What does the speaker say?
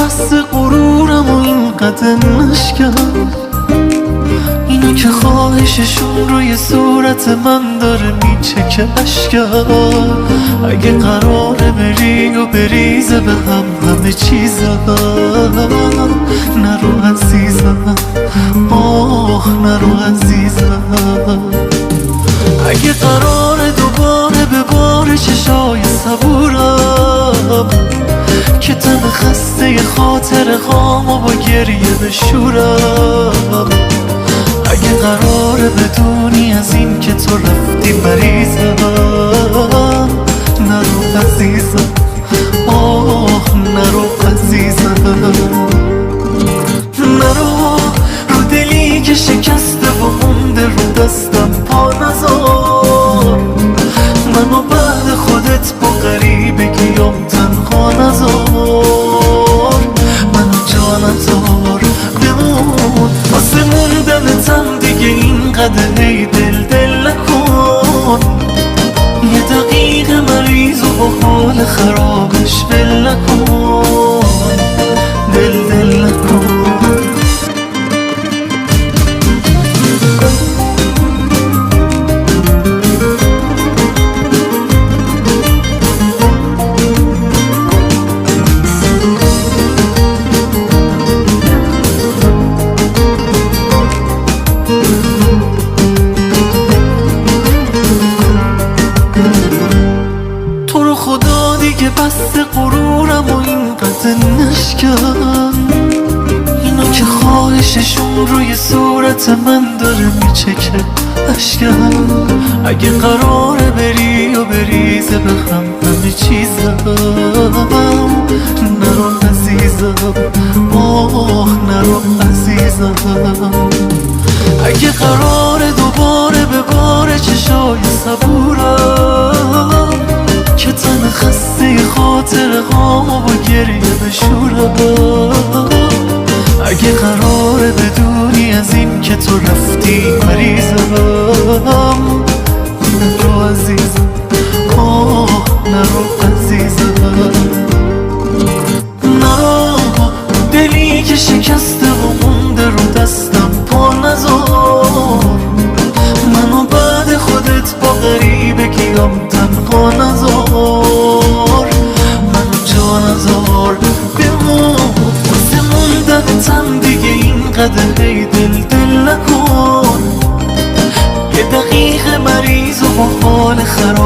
بس غرورم و این قدر نشکن. اینو که خواهششون روی صورت من داره میچکه اشکم. اگه قراره بری و بریزه به هم همه چیزم، نرو عزیزم، آه نرو عزیزم. اگه قراره دوباره به بار چشای صبورم، که تن خسته خاطر خام و با گریه بشورم. اگه قراره بدونی از این که تو رفتی مریضم، نرو عزیزم، آه نرو عزیزم. نرو رو دلی که شکسته و مونده رو دستم پا نذار. منو بعد خودت با غریبگیام تنها نذار. منو جا نذار، بمون واسه موندنتم دیگه اینقدر ای دل دل نکن. یه دقیقه مریض و با حال خرابش ول نکن، دل دل نکن. تو رو خدا دیگه بس غرورم و اینقدر نشکن. اینو که خواهششون روی صورت من داره میچکه اشکم. اگه قراره بری و بریزه به هم همه چیزم، نرو عزیزم، آه نرو عزیزم. اگه قراره دوباره به بار چشای صبورم، که تن خسته خاطر هامو با گریه بشورم. اگه قراره بدونی از این که تو رفتی مریضم، نرو عزیزم، آه نرو عزیزم. نرو دلی که شکسته و مونده رو دستم پا نذار. منو بعد خودت با غریبگیام تنها نذار. منو جا نذار، بمون واسه موندنتم دیگه اینقدر ای دل دل نکن. یه دقیقه مریض و با حال خراب